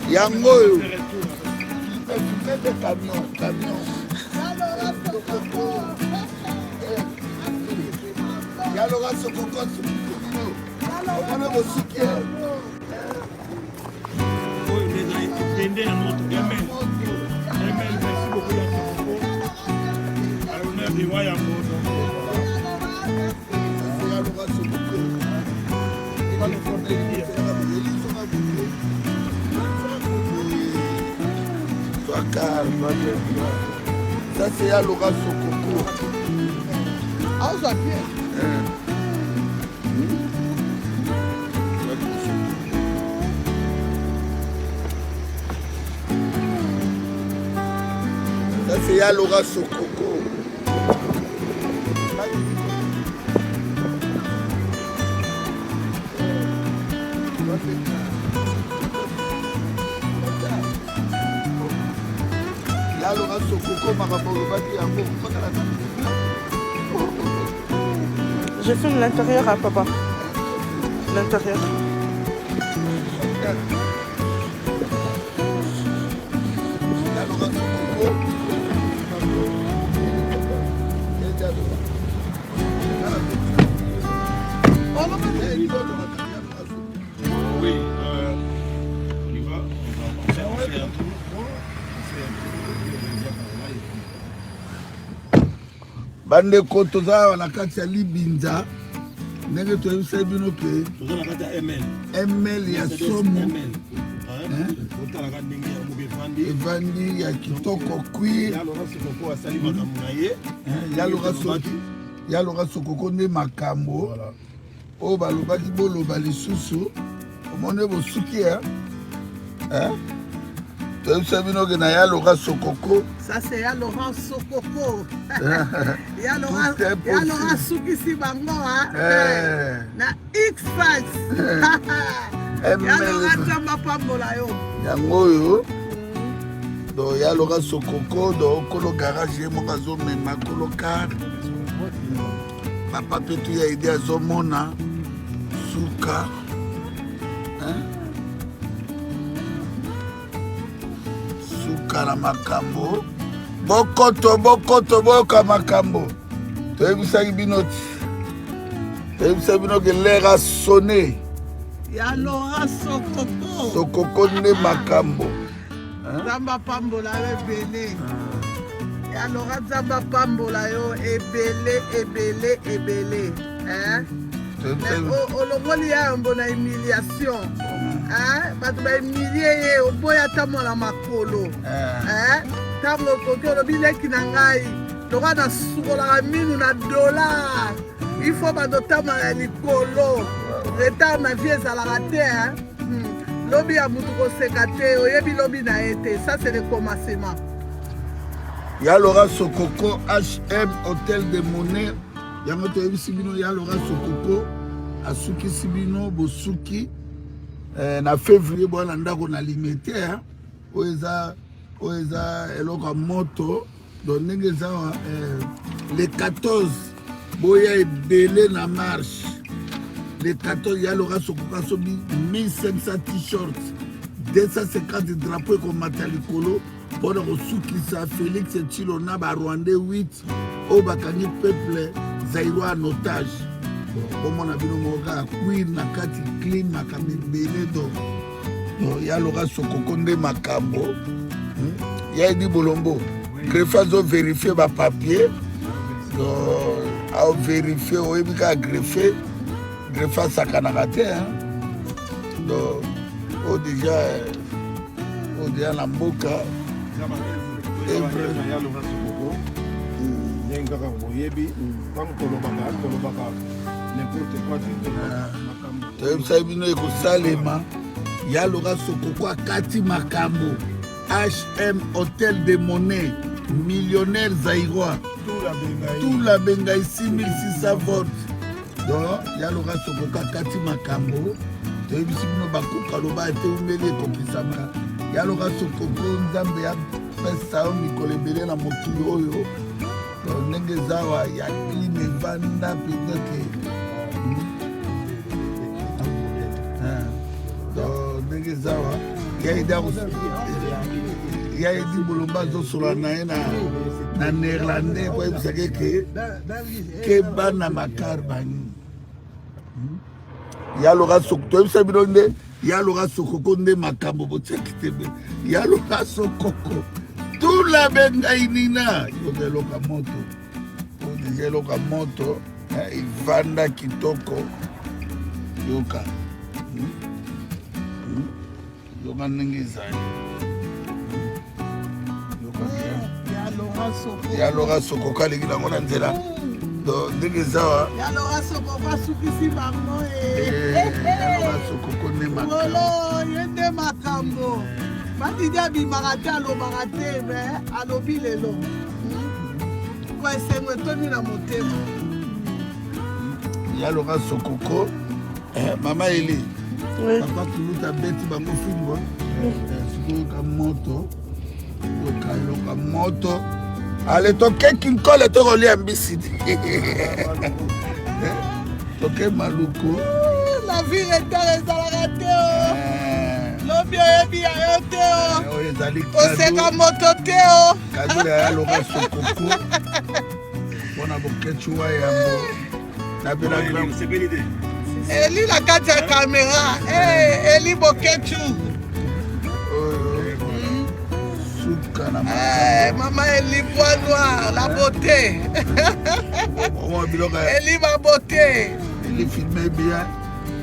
Yango oyo camion camion yaloka sokoko omona bosuki. Oyo nde ezali ebende ya moto ML. ML, merci beaucoup ya Sokoko. À l'honneur de Wayambo. Donc, voilà. Yaloka sokoko. Sois calme, ça c'est Yaloka Sokoko. Azwa bien. Ça c'est Yaloka Sokoko. Yaloka Sokoko makambo olobaki yango. Je filme l'intérieur à papa. L'intérieur. Yaloka Sokoko. Oui, on y va. On fait un tour. On fait un tour. Et on revient par là et puis- Bandeko, toza awa na kati ya Libinza, ndenge toyebisai bino ke Toza na kati ya ML. ML ya Mercedes somo. ML. Hein? Otalaka ndenge yango evandi. Evandi ya kitoko, cuir. Ya Laurent Sokoko asali makambo na ye. Yaloka Sokoko nde makambo. Voilà. Oyo balobaki boloba lisusu, omoni bosuki. Toyebisa bino ke na Yaloka Sokoko. Ça c'est ya Laurent Sokoko. Ya Laurent, Tout est ya possible. Laurent sukisi bango hein. Na X-Fax. Ya Laurent, Nzambe apambola yo. Yango oyo do Yaloka Sokoko do kolo garage ye moko azomema kolo car papa mpe tu ya ide azomona suka, hein? Suka na makambo. Bokoto bokoto boyoka makambo toyebisaki bino ti toyebisaki bino ke l'heure a sonné. Ya Laurent Sokoko. Sokoko nde makambo. Nzambe apambola yo ebele. Ya Laurent, Nzambe apambola yo ebele ebele ebele. Hein? Toyebisaki. Olongoli ya yambo na humiliation. Hein? Bato bahumilie ye, oboya ata mwana makolo. Hein? Ntango okoki olobi leki na ngai lokola nasukolaka minu na dollar, il faut bato otambola ya likolo. Retard na vie ezalaka te, hein? Lobi ya mutu koseka te, oyebi lobi na ye te. Ça c'est le commencement. Ya Laurent Sokoko HM Hôtel de Monnaie, yango toyebisi bino ya Laurent Sokoko asukisi bino bosuki. Na février boya na ndako na Limete, hein? Oyo eza eloko ya moto. Donc ndenge eza awa, le 14 boya ebele na marche le 14. Ya Laurent Sokoko asobi 1500 t-shirt, 250 drapeau ekomata likolo mpona kosukisa Félix Tshilo na Barwandais 8 oyo bakangi peuple zaïrois en otage. Bon, bomona bino moko kaka cuir na kati, clean, makambo ebele. Donc ya Laurent Sokoko nde makambo. Ya Edi Bolombo, greffe azoverifie bapapier. Donc aoverifie, oyebi kaka greffe, greffe asakanaka te, hein? Donc oyo déjà, oyo déjà na mboka. Eza ya Laurent Sokoko. Ndenge kaka boyebi, ntango tolobaka, tolobaka n'importe quoi te, tolobaka makambo. Toyebisaki bino ekosalema. Ya Laurent Sokoko akati makambo. HM Hôtel de Monnaie, millionnaire zaïrois. Tula bengai. Tula bengai 6600 volts. Donc ya Laurent Sokoko akati makambo. Toyebisi bino bakuka loba ete umeli ekokisama. Ya Laurent Sokoko, Nzambe apesa yo mikolo ebele na mokili oyo. Donc ndenge eza awa ya clim evanda mpenza ke. Ah. Ya Edi Bolomba azosolola na ye na néerlandais po ayebisaka eke keba na makar bani hmm? Ya Lora Soko toyebisa bino nde ya Lora Sokoko nde makambo botiaki tebe ya Lora Sokoko tula bengai nina yoka eloka moto oyo deja eloka moto eh, evanda kitoko yoka hmm? Hmm? Yoka ndenge ezali. Yoka bien. Ya Laura Sokoko aleki nango na nzela. Donc ndenge eza wa. Ya Laura Sokoko asukisi bango eh. eh ya Laura Sokoko nde makambo. Ngolo ye nde makambo. Madidi abimaka te alobaka te mais alobi lelo. Hmm? Kwa esengo etondi na motema. Ya Laura Sokoko eh, mama Eli. Papa Kuluta abeti bango fimbo eh, sikoyo yoka moto yoka yoka moto ale tokeki nkole tokolia mbisi eh, toke maluku la vie retard ezalaka te o eh. lobi oyebi ya yo te o ezali koseka moto te o kado ya loka sokoko mpona boketshu wa yambo Eli na kati ya kamera eh, Eli Boketshu suka na eh, mama Eli bois noir la beauté Eli ma beauté Eli filme bien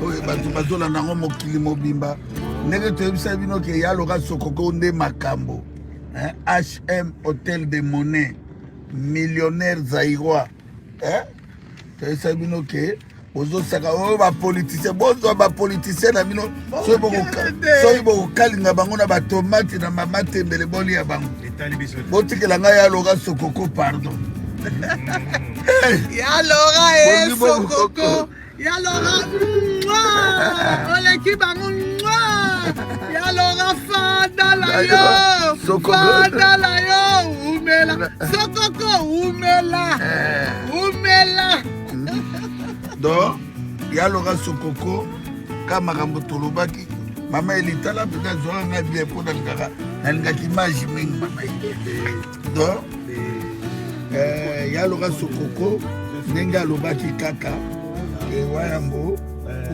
oyo bato bazolanda yango mokili mobimba ndenge toyebisa bino ke ya loka sokoko nde makambo hm hotel de monnaie millionnaire zairois eh? Toyebisa bino ke bozosaka oyo bapoliticien, bozwa bapoliticien na bino, soki bokokalinga bango na batomate na mamatembele bolia bango, botikela ngai ya Laura Sokoko pardon. Ya Laura e Sokoko, ya Laura oleki bango, ya Laura fanda na yo, fanda na yo, umela Sokoko umela umela. Donc ya Laura Sokoko ka makambo tolobaki mama elitala mpenza azwaka ngai bien mpo nalingaka nalingaki image mingi mama Eli. Donc eh, ya Laura Sokoko ndenge alobaki kaka ewa yango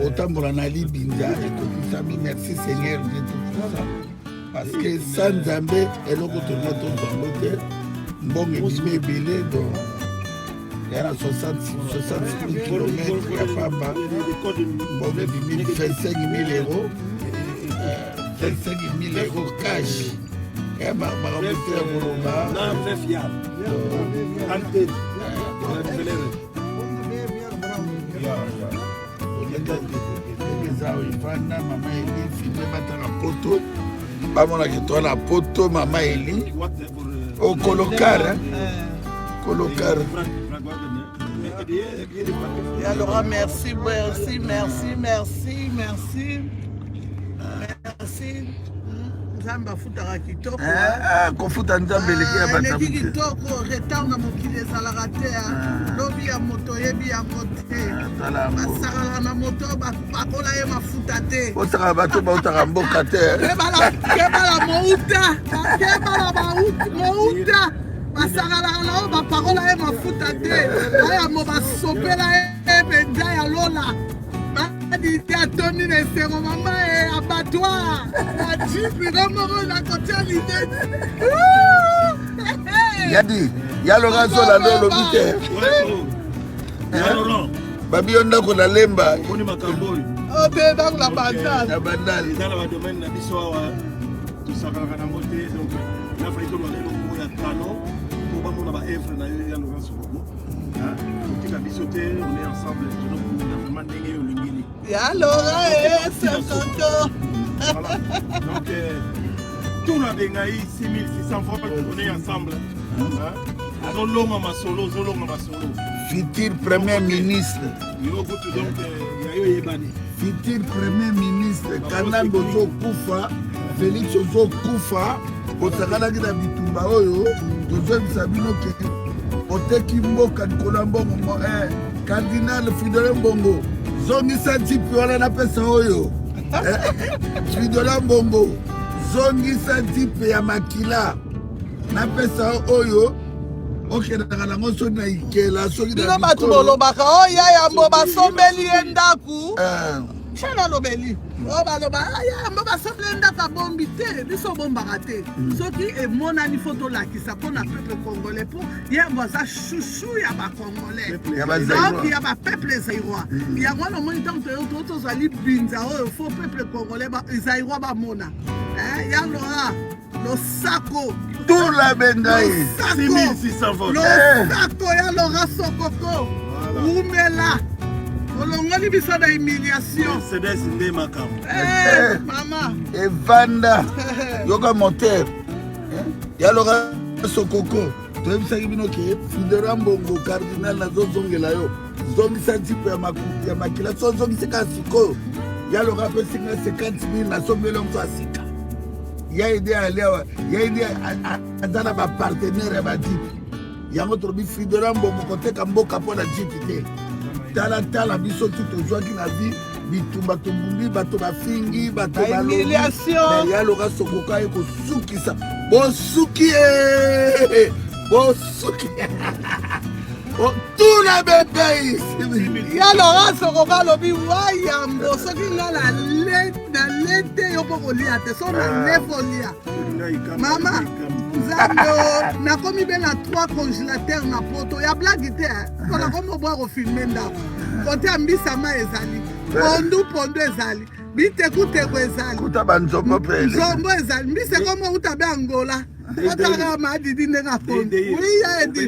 otambola na libinza ekokisami. Merci Seigneur Dieu tout-puissant, parce que sa Nzambe eloko tolinga tozwa yango te, mbongo ebimi ebele. Donc ya na 66 km ya pamba, mbongo ebimi 25 000 euros, 25 000 euros cash. Ya makambo te ya koloba. Eza evanda mama Eli filme bataka poto bamonaki to na poto mama Eli okolokar kolokar. Et alors, merci, merci, merci, merci, merci, merci. Nzambe afutaka kitoko. Eh, kofuta Nzambe eleki ya bato. Eleki kitoko. Retard na mokili ezalaka te. Lobi ya moto oyebi yango te. Basakalaka na moto bapakola ye mafuta te. Osaka bato bautaka mboka te. Kebala mouta, kebala mouta, basakalaka na oyo bapakola ye mafuta te. Bayambo basopela ye mpenza ya lola. Badidi atondi na esengo mama e abattoir na jipe nga moko nakotia linete. Yadi ya Laurent Zolando olobi te babi yo ndako na Lemba. Omoni makambo oyo? O te, ndako na Bandal. Na Bandal. Eza na badomaine na biso awa, tosakalaka nango te. Donc nafali tolobaka eloko moko ya kano po bamona baevre na yo ya Laurent Sokoko. Otika biso te, on est ensemble, tozokunda vraiment ndenge yo olingeli. Ya Laurent e Sokoko. Voilà. Donc tout na bengai 6600 volts, on est ensemble. Ozolonga masolo, ozolonga masolo. Futur premier ministre. Yo kutu donc ya yo eyebani. Futur premier ministre Kanambe ozokufa, Félix ozokufa, osakanaki na bitumba oyo tozoyebisa bino ke oteki mboka likolo ya mbongo. Eh, cardinal Fridolin Mbongo, zongisa jipi wana napesa oyo. Fridolin Mbongo, Zongisa jipe ya makila napesa yo oyo okendaka nango soki na ikela soki bino bato bolobaka o oh, ya yambo basombeli ye ndako eh. Shana alobeli oyo oh, baloba ah, ya yambo basombeli ye ndako abombi te biso obombaka te hmm. soki emonani fo tolakisa mpo na peuple congolais mpo ye yambo aza chouchou ya bacongolais donc ya bapeuple zairois hmm. yango wana omoni ntango tozwa libinza oyo fo peuple congolais zairois bamona eh, ya lora losako tula bengai losako ya lora sokoko wumela olongoli biso na humiliation Mercedes nde makambo eh, eh, mama evanda yoka moteur eh, ya lora sokoko toyebisaki bino ke fidora mbongo cardinal nazozongela yo zongisa jipe ya makila so ozongisi kaka sikoyo ya loka apesi nga 50 mille nasombeli yango ya sika ya ede ali awa ya ede aza na bapartenaire ya bajipe yango tolobi fridora mbongo koteka mboka mpo na jipe te talatala biso tu tozwaki na vie bitumba tobumbi bato bafingi bato balobi ya loka sokoka ye kosukisa bosuki ye bosuki Oh, tuna bebe ya laurent sokoka alobi wayambo soki nga nale te yo mpo kolia te so nale ah. kolia mama nzambe oh, nakomi be na 3 congélateur na poto ya blage te mpo nakomi obwa kofilme ndako kote ya mbisa mai ezali pondu pondu ezali bitekuteku ezali kuta banzombo mpe nzombo ezali mbisa ekomi outa be angola otaka madidi ndenge akomi oui ya edi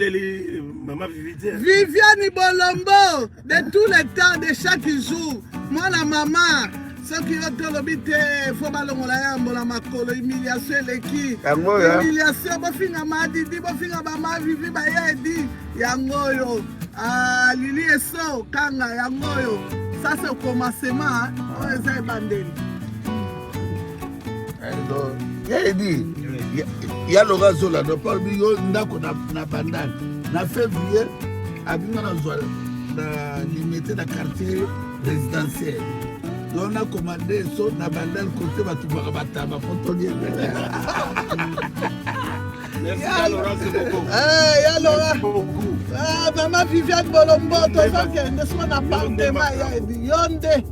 Viviane Bolombo de tous les temps de chaque jour mwana mama soki yo tolobi te fo balongola yambo na makolo humiliation eleki humiliation bofinga madidi bofinga bama vivi baya edi yango oyo ah, lili eso kanga yango oyo ça c'est au commencement oyo eza ebandeli ya edi ya loka azolanda mpo alobi yo ndako na bandal na février abinga nazwa na limete na quartier résidentiel donc nakomande so na bandal kote batumbaka bataba po toliende ya Laura ah, mama Viviane Bolombo tozokende soko na appartement ya edi yo nde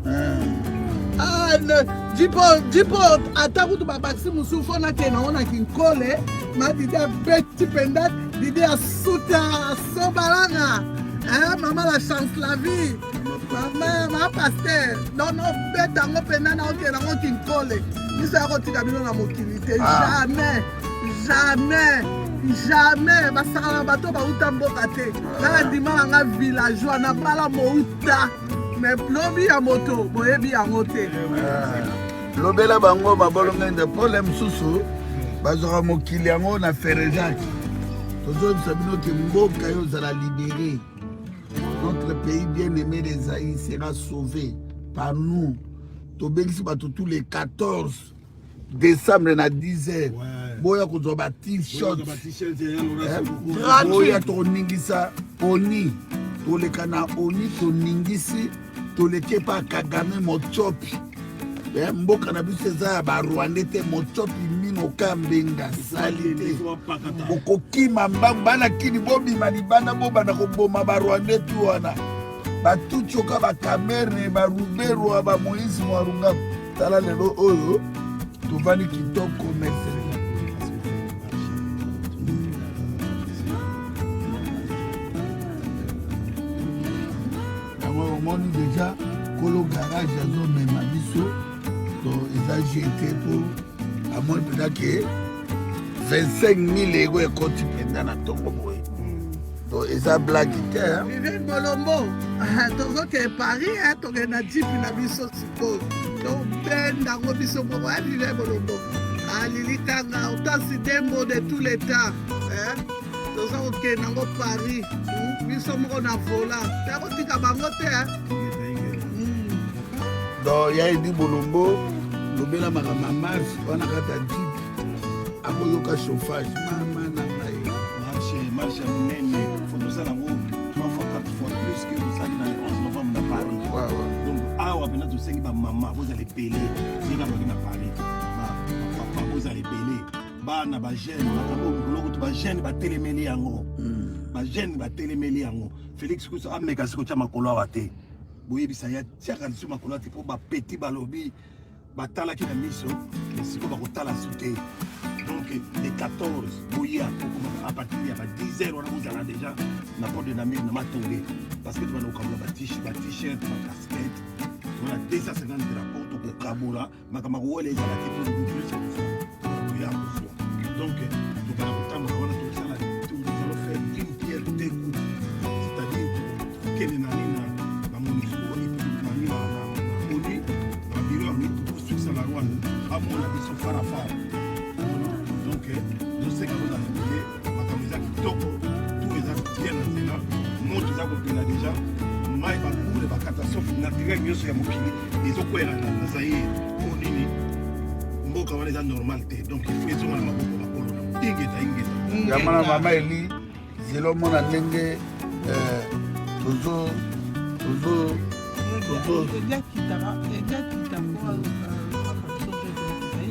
ah, jipo jipo ata kutu babakisi mosusu fo nakende yango na kinkole ma didi abeti mpenza didi asuta asobalanga eh, mama la chance la vie mama ma paster donc nobeta yango mpenza naokende yango kinkole biso ya kotika bino na mokili te ah. jamais jamais jamais basakana bato bauta mboka te nga na ndima na nga villageois na bala mouta mais lobi ya moto boyebi yango te ah. lobela bango mabolongende pole mosusu bazwaka mokili yango na ferejac tozoyebisa bino ke mboka yo ozala libere notre pays bien aimé les Zaïre sera sauvé par nous tobengisi bato tous les 14 décembre na 10 heures boya kozwa ba t-shirt eh, boya toningisa oni toleka na oni toningisi toleki epa kagame motsopi eh, mboka na biso eza ya barwandais te motsopi mino kambenga sali te bokokima mbangu bana kini bobima libanda bobanda koboma barwandais tu wana batutioka bakamere baruberwa bamoïse mwarunga tala lelo oyo tovandi kitoko merci yango omoni deja kolo garage azomema biso to eza gt mpo amoni mpenza ke 25 000 euro ekoti mpenza na ntongo boye Donc eza blague te. Viviane Bolombo, tozokende Paris, hein, tokende na jeep na biso sikoyo. Tobenda yango biso moko, hein, Viviane Bolombo. Ah, Lili Kanga, otasi dembo de tous les temps. Hein? Toza kokende yango Paris, hmm? biso moko na volant. Tokotika bango te, hein? Hmm. Donc ya Edi Bolombo, lobela makambo ya marche wana kati ya jeep akoyoka chauffage mama na ngai marche marche ya monene fo tosala yango 3 fois 4 fois plus que tosali na 11 novembre na paris donc awa mpena tosengi bamama bozala ebele ndenge alobaki na paris. Papa, bozala ebele, bana, bajeune, makambo mikolo kutu bajeune batelemeli yango, bajeune batelemeli yango. Félix kusu ameka sikoyo tia makolo awa te. Boyebisa ye atiaka lisusu makolo awa te, mpo bapeti balobi batalaki na miso, sikoyo bakotala su te. Donc le 14 boya, à partir ya ba 10 heures wana bozala déjà na porte de Namur, na Matonge, parce que tobanda kokabola ba-t-shirt, bacasquette. Tona 250 drapeau, tokokabola. Makambo akowela ezala te, mpo nyonso toya kozwa. Donc tobanda kotambola wana, tosala, nous allons faire d'une pierre deux coups, c'est-à-dire tokende na nini, na MONUSCO, et puis na nini, na ONU, na bureau ya ONU, tokosukisa na Rwanda, bamona biso farafara. Donc toseka, kozala ebele, makambo eza kitoko, tout eza bien na nzela, moto eza kopela déjà, mai bakule, bacatastrophe naturelle nyonso ya mokili ezokwela na Zaire. Mpo nini? Mboka wana eza normal te. Donc il faut ezonga na maboko bakolo na. Ingeta, ingeta. Yango na mama Eli, zela omona ndenge tozo tozo tozo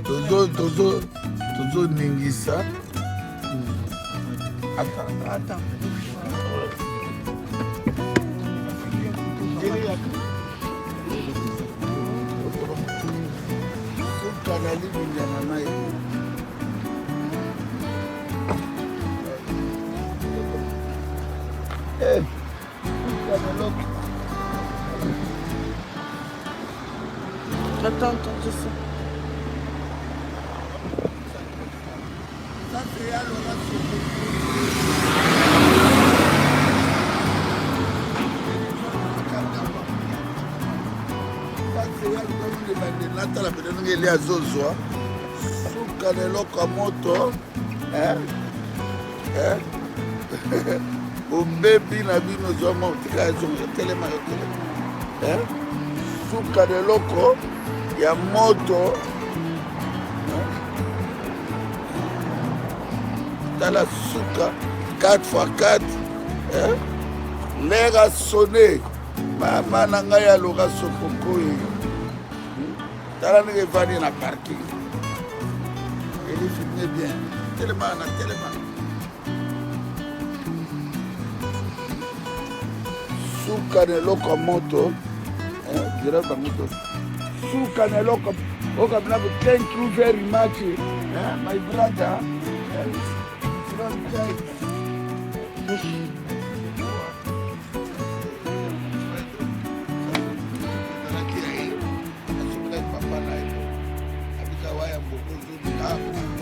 tozo tozo tozoningisa. Attends. Attends. Suka na libingi ya mama Eli. Eh, suka na eloko. Attends, attends, je sais. Ça, c'est alors là. Natala pene ndenge Eli azozwa suka na eloko ya moto. Bobebi na bino, zwa mwa tika, ezonga, telema, yo telema. Suka na eloko ya moto. Tala suka 4 x 4, l'heure a sonné. Mama na ngai aloka sokoko ye. Tala ndenge evandi na parking. Eli, filme bien, telema na telema. Suka na eloko ya moto, dira bango to suka na eloko okabina. Thank you very much, my brother. It's long time. Ezalaki ya ye, asomelaki papa na ye abika waya mboko. Ozonga.